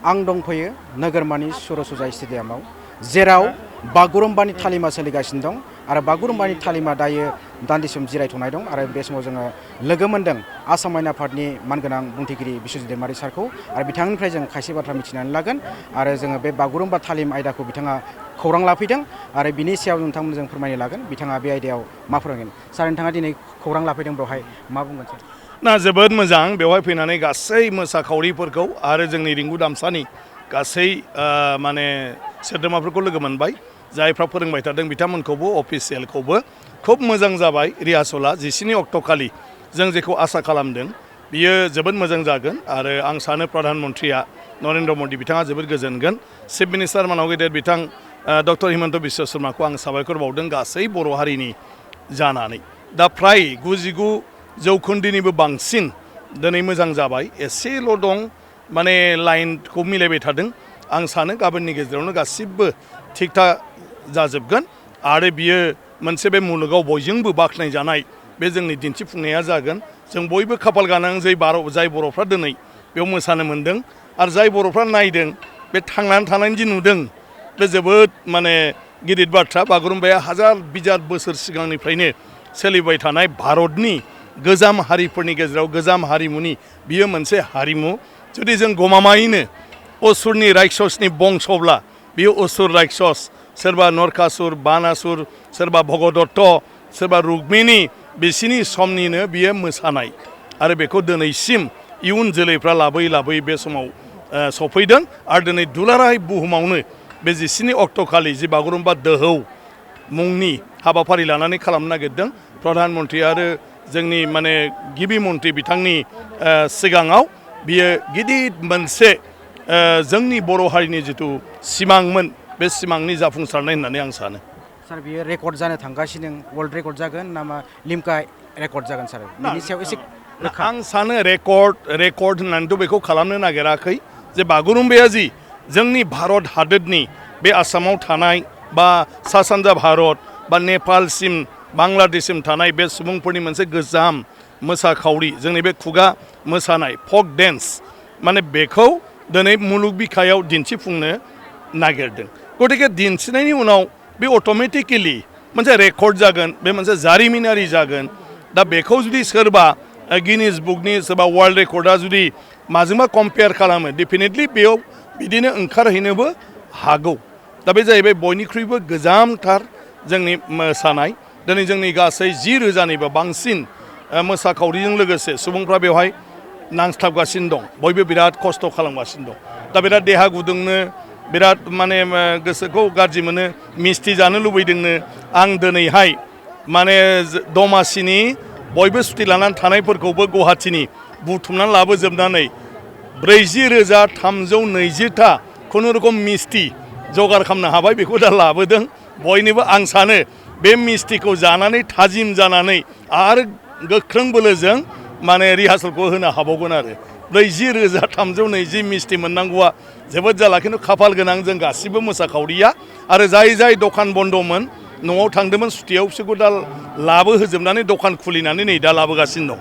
आं दंफैयो नोगोरमानि सरसजाय स्टेडियामाव जेराव बागुरुम्बानि थालिमा सोलिगासिनो दं आरो बागुरुम्बानि थालिमा दायो दान्दिसम जिरायथ'नाय दं आरो बे समाव जोङो लोगो मोनदों आसाम आयेन आफादनि मानगोनां बुंथिगिरि बिस्वजित दैमारि सारखौ आरो बिथांनिफ्राय जों खायसे बाथ्रा मिथिनानै लागोन आरो जोङो बे बागुरुम्बा थालिम आयदाखौ बिथाङा खौरां लाफैदों आरो बिनि सायाव नोंथांमोनजों फोरमायनो लागोन बिथाङा बे आयदायाव मा फोरोंगोन सार नोंथाङा दिनै खौरां लाफैदों बेवहाय मा बुंगोन सार ना जोबोद मोजां बेवहाय फैनानै गासै मोसाखावरिफोरखौ आरो जोंनि रिंगु दामसानि गासै माने सोद्रोमाफोरखौ लोगो मोनबाय जायफ्रा फोरोंबाय थादों बिथांमोनखौबो अफिसियेलखौबो खूब मोजां जाबाय रिहार्सला 19 अक्ट'खालि जों जेखौ आसा खालामदों बियो जोबोद मोजां जागोन आरो आं सानो प्रधान मन्त्रिया नरेन्द्र मदि बिथाङा जोबोद गोजोनगोन चिफ मिनिस्टार मानाव गेदेर बिथां डक्टर हिमन्त बिश्व शर्माखौ आं साबायखर बावदों गासै बर' हारिनि जानानै दा फ्राय 99 जौखोन्दोनिबो बांसिन दिनै मोजां जाबाय एसेल' दं माने लाइनखौ मिलायबाय थादों आं सानो गाबोननि गेजेरावनो गासिबो थिग थाक जाजोबगोन आरो बियो मोनसे बे मुलुगाव बयजोंबो बाख्नायजानाय बे जोंनि दिन्थिफुंनाया जागोन जों बयबो खाफाल गोनां जाय बर'फ्रा दिनै बेयाव मोसानो मोन्दों आरो जाय बर'फ्रा नायदों बे थांनानै थानायनि जि नुदों बे जोबोद माने गिदिर बाथ्रा बागुरुम्बाया हाजार बिजार बोसोर सिगांनिफ्रायनो सोलिबाय थानाय भारतनि गोजाम हारिफोरनि गेजेराव गोजाम हारिमुनि बियो मोनसे हारिमु जुदि जों गमामायैनो असुरनि रायक्षसनि बंसब्ला बियो असुर रायक्षस सोरबा नरकासुर बानासुर सोरबा भगदत्त सोरबा रुक्मिणी बिसिनि समनिनो बियो मोसानाय आरो बेखौ दिनैसिम इयुन जोलैफ्रा लाबोयै लाबोयै बे समाव सफैदों आरो दिनै दुलाराय बुहुमावनो बे 19 अक्ट'खालि जि बागुरुम्बा दोहौ मुंनि हाबाफारि लानानै खालामनो नागिरदों प्रधान मन्त्रि आरो जोंनि माने गिबि मन्त्रि बिथांनि सिगाङाव बियो गिदिर मोनसे जोंनि बर' हारिनि जिथु सिमांमोन बे सिमांनि जाफुंसारनाय होननानै आं सानो सार बियो रेकर्ड जानो थांगासिनो वर्ल्ड रेकर्ड जागोन नामा लिम्का रेकर्ड जागोन सार बिनि सायाव एसे आं सानो रेकर्ड होननानैथ' बेखौ खालामनो नागिराखै जे बागुरुम्बाया जि जोंनि भारत हादोरनि बे आसामाव थानाय बा सा सानजा भारत बा नेपालसिम बांलादेशसिम थानाय बे सुबुंफोरनि मोनसे गोजाम मोसाखावरि जोंनि बे खुगा मोसानाय फक डेन्स माने बेखौ दिनै मुलुग बिखायाव दिन्थिफुंनो नागिरदों गतिके दिन्थिनायनि उनाव बे अट'मेटिकेलि मोनसे रेकर्ड जागोन बे मोनसे जारिमिनारि जागोन दा बेखौ जुदि सोरबा गिनिस बुकनि सोरबा वर्ल्ड रेकर्डआ जुदि माजोंबा कम्पेयार खालामो डेफिनेटलि बेयाव बिदिनो ओंखारहैनोबो हागौ दा बे जाहैबाय बयनिख्रुइबो गोजामथार जोंनि मोसानाय दिनै जोंनि गासै 10,000निबो बांसिन मोसाखावरिजों लोगोसे सुबुंफ्रा बेवहाय नांथाबगासिनो दं बयबो बिराद खस्थ' खालामगासिनो दं दा बिराद देहा गुदुंनो बिराद माने गोसोखौ गाज्रि मोनो मिस्टि जानो लुबैदोंनो आं दिनैहाय माने दमासिनि बयबो सुथि लानानै थानायफोरखौबो गुवाहाटीनि बुथुमनानै लाबोजोबनानै 40,320टा खुनुरुखुम मिस्टि जगार खालामनो हाबाय बेखौ दा लाबोदों बयनिबो आं सानो बे मिस्टिखौ जानानै थाजिम जानानै आरो गोख्रों बोलोजों माने रिहार्सेलखौ होनो हाबावगोन आरो 40,320 मिस्टि मोननांगौआ जोबोद जाला खिन्थु खाफाल गोनां जों गासिबो मोसाखावरिया आरो जाय दखान बन्द'मोन न'आव थांदोंमोन सुटियाव बिसोरखौ दा लाबोहोजोबनानै दखान खुलिनानै नै दा लाबोगासिनो दं